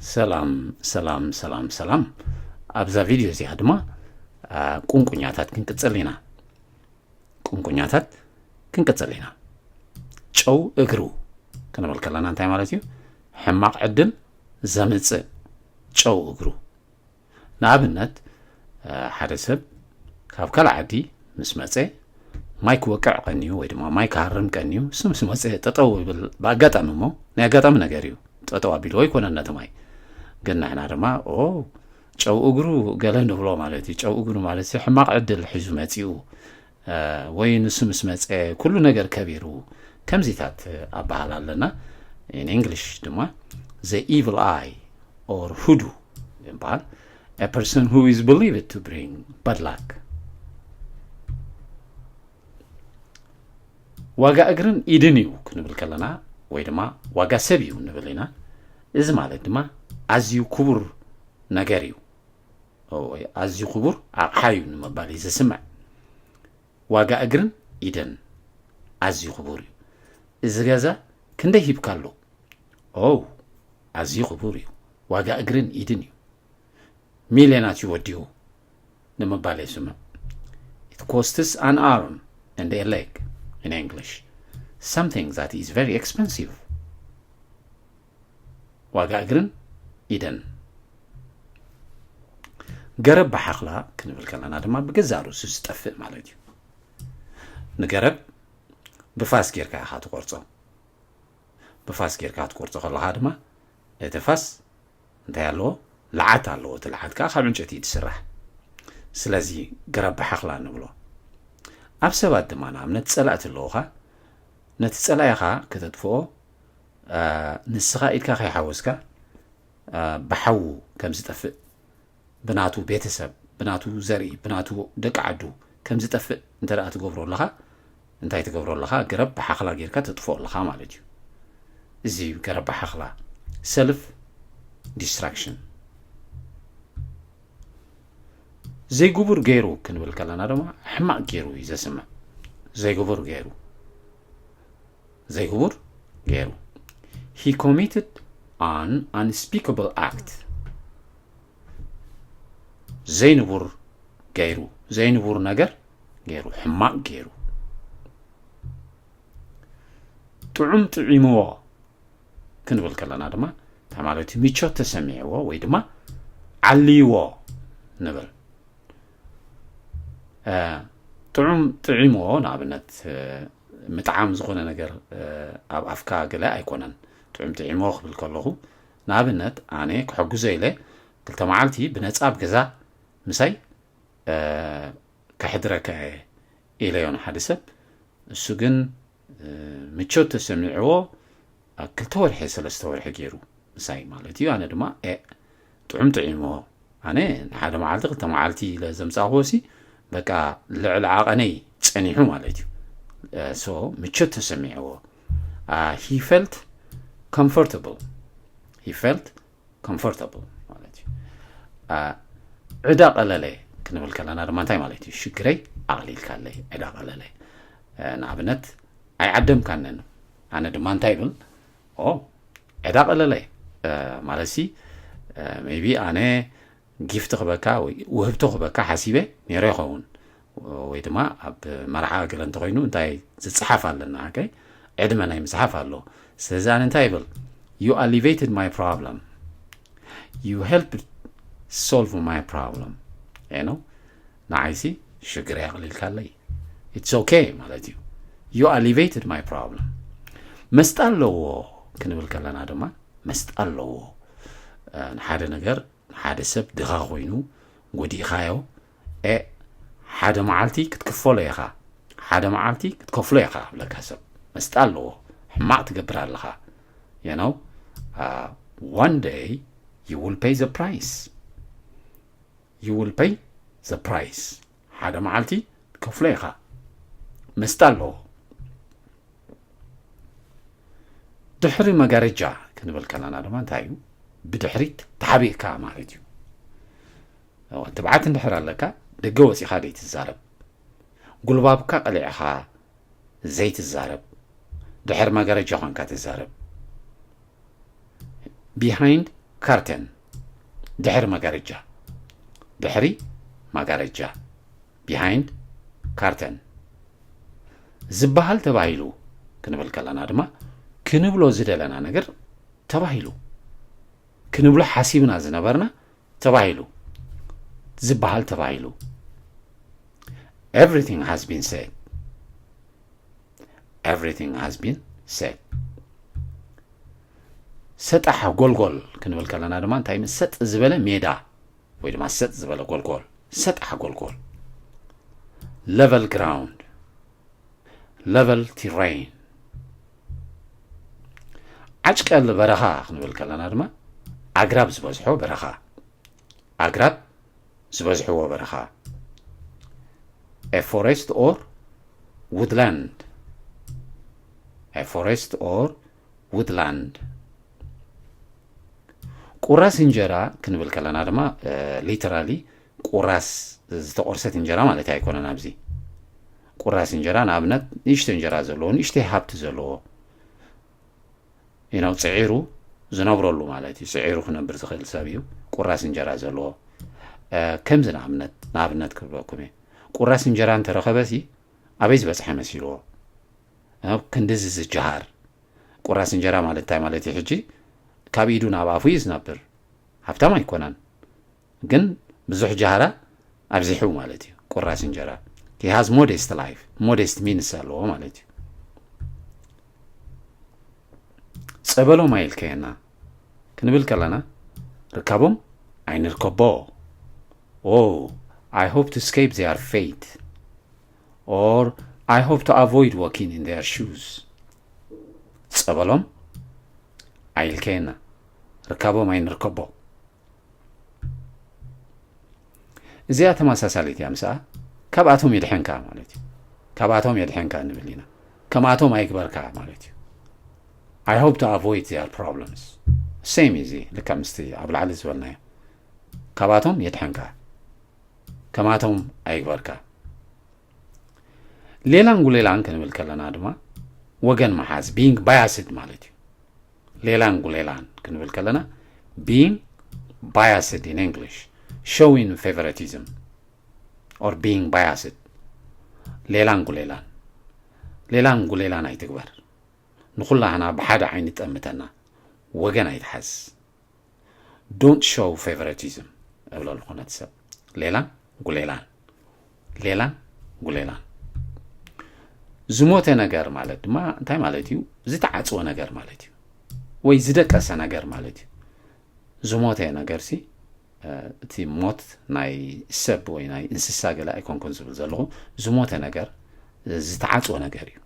ሰላም ሰላም ሰላም ሰላም። ኣብዛ ቪድዮ እዚኣ ድማ ቁንቁኛታት ክንቅጽል ኢና። ቁንቁኛታት ክንቅጽል ኢና። ጨው እግሩ ክንብል ከለና እንታይ ማለት እዩ? ሕማቕ ዕድል ዘምጽእ ጨው እግሩ። ንኣብነት ሓደ ሰብ ካብ ካልእ ዓዲ ምስ መጸ ማይ ክወቅዕ ቀንዩ ወይ ድማ ማይ ክሃርም ቀንዩ፣ እሱ ምስ መጸ ጠጠው ይብል። ብኣጋጣሚ እሞ ናይ ኣጋጣሚ ነገር እዩ። ጠጠው ኣቢልዎ ኣይኮነን ነቲ ማይ። ግን ንሕና ድማ ኦ ጨው እግሩ ገለ ንብሎ ማለት እዩ። ጨው እግሩ ማለት ሕማቕ ዕድል ሒዙ መጺኡ ወይ ንሱ ምስ መጸ ኩሉ ነገር ከቢሩ ከምዚታት ኣበሃል ኣለና። In English ድማ the evil eye or hoodoo ይበሃል። A person who is believed to bring bad luck። ዋጋ እግርን ኢድን እዩ ክንብል ከለና ወይ ድማ ዋጋ ሰብ እዩ ንብል ኢና። እዚ ማለት ድማ ኣዝዩ ክቡር ነገር እዩ። ኣዝዩ ክቡር ኣቕሓ እዩ ንምባል እዩ ዝስምዕ። ዋጋ እግርን ኢድን ኣዝዩ ክቡር እዩ። እዚ ገዛ ክንደይ ሂብካ ኣሎ? ኦ ኣዝዩ ክቡር እዩ። ዋጋ እግርን ኢድን እዩ። ሚልዮናት እዩ ወዲኡ ንምባል የስምዕ። It costs an arm and a leg in English, something that is very expensive። ዋጋ እግርን ኢደን። ገረብ ብሓኽላ ክንብል ከለና ድማ ብገዛእ ርእሱ ዝጠፍእ ማለት እዩ። ንገረብ ብፋስ ጌርካ ኢኻ ትቆርጾ። ብፋስ ጌርካ ክትቆርጾ ከለኻ ድማ እቲ ፋስ እንታይ ኣለዎ? ልዓት ኣለዎ። እቲ ልዓት ከዓ ካብ ዕንጨይቲ እዩ ዝስራሕ። ስለዚ ገረብ ብሓኽላ ንብሎ። ኣብ ሰባት ድማ ንኣብነት ጸላእቲ ኣለዉኻ፣ ነቲ ጸላኢኻ ከተጥፍኦ ንስኻ ኢድካ ከይሓወስካ ብሓዉ ከም ዝጠፍእ፣ ብናቱ ቤተሰብ፣ ብናቱ ዘርኢ፣ ብናቱ ደቂ ዓዱ ከም ዝጠፍእ እንተ ደኣ ትገብሮ ኣለኻ፣ እንታይ ትገብሮ ኣለኻ? ገረብ ብሓኽላ ጌርካ ተጥፍኦ ኣለኻ ማለት እዩ። እዚ እዩ ገረብ ብሓኽላ፣ ሰልፍ ዲስትራክሽን። ዘይግቡር ገይሩ ክንብል ከለና ድማ ሕማቕ ገይሩ እዩ ዘስምዕ። ዘይግቡር ገይሩ ዘይግቡር ገይሩ። He committed an unspeakable act። ዘይንቡር ገይሩ ዘይንቡር ነገር ገይሩ ሕማቕ ገይሩ። ጥዑም ጥዒምዎ ክንብል ከለና ድማ እንታይ ማለት እዩ? ምቾት ተሰሚዕዎ ወይ ድማ ዓልይዎ ንብል። ጥዑም ጥዒምዎ ንኣብነት ምጥዓም ዝኾነ ነገር ኣብ ኣፍካ ገለ ኣይኮነን። ጥዑም ጥዒምዎ ክብል ከለኹ ንኣብነት ኣነ ክሕግዞ ኢለ ክልተ መዓልቲ ብነጻ ኣብ ገዛ ምሳይ ከሕድረካ እየ ኢለዮ ንሓደ ሰብ። እሱ ግን ምቾት ተሰሚዕዎ ኣብ ክልተ ወርሒ ሰለስተ ወርሒ ገይሩ ምሳይ ማለት እዩ። ኣነ ድማ ኤ ጥዑም ጥዒምዎ። ኣነ ንሓደ መዓልቲ ክልተ መዓልቲ ኢለ ዘምጻእክዎሲ በቃ ልዕሊ ዓቐነይ ጸኒሑ ማለት እዩ። So ምቾት ተሰሚዕዎ። He felt comfortable. He felt comfortable ማለት እዩ። ዕዳ ቀለለ ክንብል ከለና ድማ እንታይ ማለት እዩ? ሽግረይ ኣቕሊልካለይ፣ ዕዳ ቀለለ። ንኣብነት ኣይዓደምካንን። ኣነ ድማ እንታይ ይብል? ኦ ዕዳ ቀለለ ማለት ሲ maybe ኣነ ጊፍት ክበካ ወይ ውህብቶ ክበካ ሓሲበ ነይረ ይኸውን። ወይ ድማ ኣብ መርዓ ገለ እንተኮይኑ እንታይ ዝጽሓፍ ኣለና? Okay? ዕድመ ናይ ምጽሓፍ ኣሎ። ስለዚ ኣነ እንታይ ይብል? You alleviated my problem. You helped solve my problem. You know? ንዓይሲ ሽግር ኣቕሊልካለይ። It's okay ማለት እዩ። You alleviated my problem. መስጣ ኣለዎ ክንብል ከለና ድማ መስጣ ኣለዎ። ንሓደ ነገር ሓደ ሰብ ድኻ ኮይኑ ጎዲእኻዮ፣ ኤ ሓደ መዓልቲ ክትክፈሎ ኢኻ፣ ሓደ መዓልቲ ክትከፍሎ ኢኻ ክብለካ ሰብ መስጣ ኣለዎ። ሕማቕ ትገብር ኣለኻ። You know, one day you will pay the price. You will pay the price. ሓደ መዓልቲ ትከፍሎ ኢኻ። መስጣ ኣለዎ። ድሕሪ መጋረጃ ክንብል ከለና ድማ እንታይ እዩ? ብድሕሪት ተሓቢእካ ማለት እዩ። ትብዓት እንድሕር ኣለካ ደገ ወፂኻ ዘይትዛረብ፣ ጉልባብካ ቀሊዕኻ ዘይትዛረብ፣ ድሕሪ መጋረጃ ኮንካ ትዛረብ። Behind ካርተን፣ ድሕሪ መጋረጃ። ድሕሪ መጋረጃ፣ behind curtain ዝበሃል ተባሂሉ ክንብል ከለና ድማ ክንብሎ ዝደለና ነገር ተባሂሉ፣ ክንብሎ ሓሲብና ዝነበርና ተባሂሉ ዝበሃል ተባሂሉ። Everything has been said. Everything has been said. ሰጣሕ ጎልጎል ክንብል ከለና ድማ እንታይ ምስ ሰጥ ዝበለ ሜዳ ወይ ድማ ሰጥ ዝበለ ጎልጎል፣ ሰጣሕ ጎልጎል። Level ground, level terrain። ዓጭቀል በረኻ ክንብል ከለና ድማ ኣግራብ ዝበዝሖ በረኻ፣ ኣግራብ ዝበዝሕዎ በረኻ። A forest or woodland. A forest or woodland። ቁራስ እንጀራ ክንብል ከለና ድማ literally ቁራስ ዝተቆርሰት እንጀራ ማለት ኣይኮነን። ኣብዚ ቁራስ እንጀራ ንኣብነት ንእሽቶ እንጀራ ዘለዎ፣ ንእሽተይ ሃብቲ ዘለዎ፣ you know፣ ጽዒሩ ዝነብረሉ ማለት እዩ። ጽዒሩ ክነብር ዝኽእል ሰብ እዩ ቁራስ እንጀራ ዘለዎ። ከምዚ ንኣብነት ንኣብነት ክብለኩም እየ። ቁራስ እንጀራ እንተረኸበሲ ኣበይ ዝበጽሐ መሲልዎ? ክንድዚ ዝጀሃር ቁራስ እንጀራ ማለት እንታይ ማለት እዩ? ሕጂ ካብ ኢዱ ናብ ኣፉ እዩ ዝነብር። ሃብታም ኣይኮነን፣ ግን ብዙሕ ጃህራ ኣብዚሑ ማለት እዩ። ቁራስ እንጀራ፣ he has modest life፣ modest means ኣለዎ ማለት እዩ። ጸበሎም ኣይልከየና ክንብል ከለና ርካቦም ኣይንርከቦ። Oh, I hope to escape their fate, or I hope to avoid walking in their shoes። ጸበሎም ኣይልከየና፣ ርካቦም ኣይንርከቦ። እዚኣ ተመሳሳሊት እያ ምስኣ፣ ካብኣቶም የድሕንካ ማለት እዩ። ካብኣቶም የድሕንካ ንብል ኢና። ከማቶም ኣይግበርካ ማለት እዩ። I hope to avoid their problems። Same እዚ ልካ ምስቲ ኣብ ላዕሊ ዝበልናዮ። ካብኣቶም የድሕንካ፣ ከማቶም ኣይግበርካ። ሌላን ጉሌላን ክንብል ከለና ድማ ወገን መሓዝ፣ being biased ማለት እዩ። ሌላን ጉሌላን ክንብል ከለና being biased in English, showing favoritism or being biased። ሌላን ጉሌላን፣ ሌላን ጉሌላን ኣይትግበር። ንኹላህና ብሓደ ዓይኒ ጠምተና፣ ወገን ኣይትሓዝ። Don't show favoritism እብለልኹ ነቲ ሰብ። ሌላን ጉሌላን፣ ሌላን ጉሌላን። ዝሞተ ነገር ማለት ድማ እንታይ ማለት እዩ? ዝተዓጽወ ነገር ማለት እዩ፣ ወይ ዝደቀሰ ነገር ማለት እዩ። ዝሞተ ነገርሲ እቲ ሞት ናይ ሰብ ወይ ናይ እንስሳ ገለ ኣይኮንኩን ዝብል ዘለኹ። ዝሞተ ነገር ዝተዓጽወ ነገር እዩ።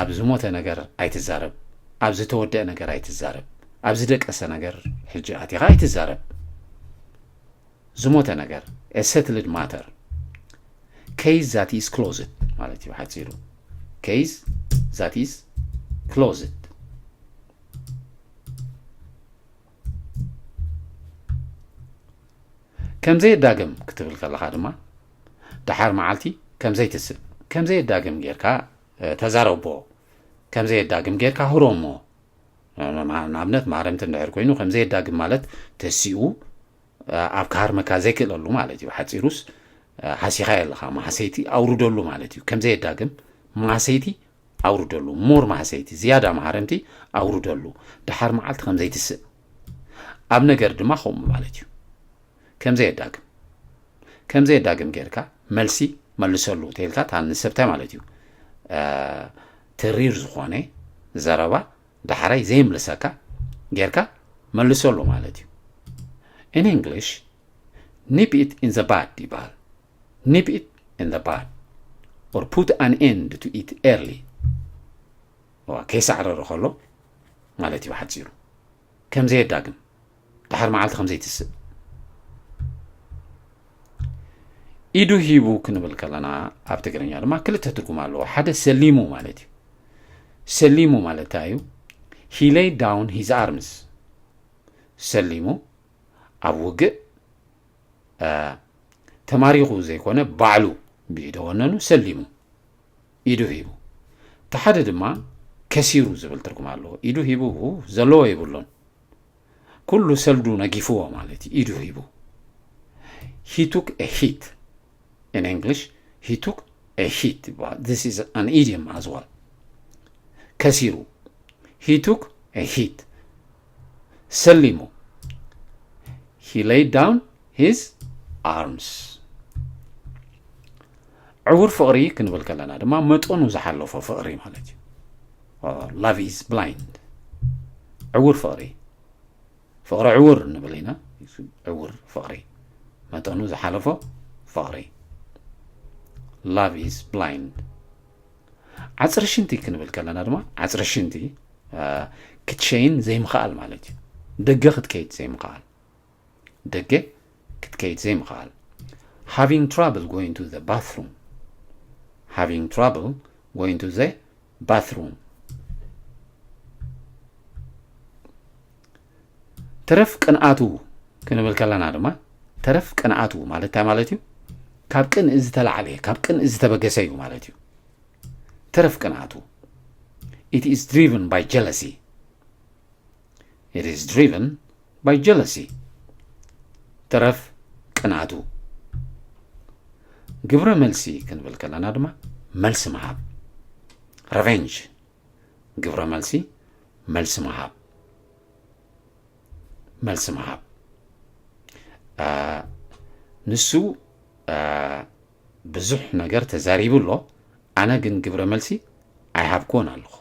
ኣብ ዝሞተ ነገር ኣይትዛረብ፣ ኣብ ዝተወደአ ነገር ኣይትዛረብ፣ ኣብ ዝደቀሰ ነገር ሕጂ ኣቲኻ ኣይትዛረብ። ዝሞተ ነገር፣ a settled matter, case that is closed ማለት እዩ ሓፂሩ። Case that is closed። ከምዘየዳግም ክትብል ከለኻ ድማ ደሓር መዓልቲ ከምዘይትስእ፣ ከምዘየዳግም ጌርካ ተዛረቦ፣ ከምዘየዳግም ጌርካ ህሮሞ። ንኣብነት ማረምቲ እንድሕር ኮይኑ ከምዘየዳግም ማለት ተሲኡ ኣብ ክሃርመካ ዘይክእለሉ ማለት እዩ። ሓፂሩስ ሃሲኻዮ ኣለኻ፣ ማህሰይቲ ኣውርደሉ ማለት እዩ። ከምዘየዳግም ማህሰይቲ ኣውርደሉ፣ more ማህሰይቲ፣ ዝያዳ ማሃረምቲ ኣውርደሉ። ደሓር መዓልቲ ከምዘይትስእ። ኣብ ነገር ድማ ከምኡ ማለት እዩ። ከምዘየዳግም ከምዘየዳግም ጌርካ መልሲ መልሰሉ ተይልካ፣ እታ ንሰብታይ ማለት እዩ። ተሪር ዝኾነ ዘረባ ዳሕራይ ዘይምልሰካ ጌርካ መልሰሉ ማለት እዩ። In English, nip it in the bud ይበሃል። Nip it in the bud, or put an end to it early። ከይሳዕረረ ከሎ ማለት እዩ ሓፂሩ። ከምዘየዳግም፣ ድሓር መዓልቲ ከምዘይትስእ። ኢዱ ሂቡ ክንብል ከለና ኣብ ትግርኛ ድማ ክልተ ትርጉም ኣለዎ። ሓደ ሰሊሙ ማለት እዩ። ሰሊሙ ማለት እንታይ እዩ? He laid down his arms። ሰሊሙ ኣብ ውግእ ተማሪኹ ዘይኮነ ባዕሉ ብኢደ ወነኑ ሰሊሙ፣ ኢዱ ሂቡ። እቲ ሓደ ድማ ከሲሩ ዝብል ትርጉም ኣለዎ። ኢዱ ሂቡ ዘለዎ የብሉን። ኩሉ ሰልዱ ነጊፍዎ ማለት እዩ። ኢዱ ሂቡ። He took a hit. In English, he took a hit ይበሃል። This is an idiom as well. ከሲሩ። He took a hit. ሰሊሙ። He laid down his arms. ዕውር ፍቕሪ ክንብል ከለና ድማ መጠኑ ዝሓለፎ ፍቕሪ ማለት እዩ። Love is blind. ዕውር ፍቕሪ። ፍቕሪ ዕውር ንብል ኢና። ዕውር ፍቕሪ። መጠኑ ዝሓለፎ ፍቕሪ። Love is blind. ዓፅሪ ሽንቲ ክንብል ከለና ድማ ዓፅሪ ሽንቲ ክትሸይን ዘይምኽኣል ማለት እዩ። ደገ ክትከይድ ዘይምኽኣል። ደገ ክትከይድ ዘይምኽኣል። Having trouble going to the bathroom. Having trouble going to the bathroom. ተረፍ ቅንኣቱ ክንብል ከለና ድማ ተረፍ ቅንኣቱ ማለት እንታይ ማለት እዩ? ካብ ቅንእ ዝተላዕለ፣ ካብ ቅንእ ዝተበገሰ እዩ ማለት እዩ። ተረፍ ቅንኣቱ። It is driven by jealousy. It is driven by jealousy. ተረፍ ቅንኣቱ። ግብረ መልሲ ክንብል ከለና ድማ መልሲ ምሃብ። Revenge. ግብረ መልሲ፣ መልሲ ምሃብ። መልሲ ምሃብ። ንሱ ብዙሕ ነገር ተዛሪቡ ኣሎ። ኣነ ግን ግብረ መልሲ ኣይሃብክዎን ኣለኹ።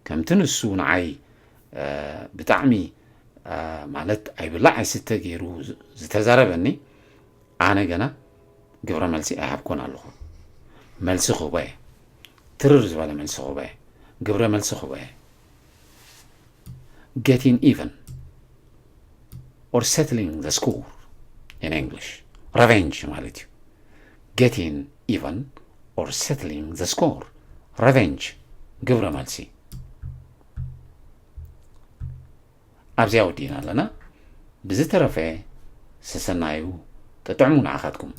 ከምቲ ንሱ ንዓይ ብጣዕሚ ማለት ኣይብላዕ ኣይስተ ገይሩ ዝተዛረበኒ፣ ኣነ ገና ግብረ መልሲ ኣይሃብኩን ኣለኹ። መልሲ ክህቦ እየ። ትርር ዝበለ መልሲ ክህቦ እየ። ግብረ መልሲ ክህቦ እየ። Getting even or settling the score in English. Revenge ማለት እዩ። Getting even or settling the score. Revenge. ግብረ መልሲ። ኣብዚኣ ወዲእና ኣለና። ብዝተረፈ ሰሰናዩ ጥጥዕሙ ንዓኻትኩም።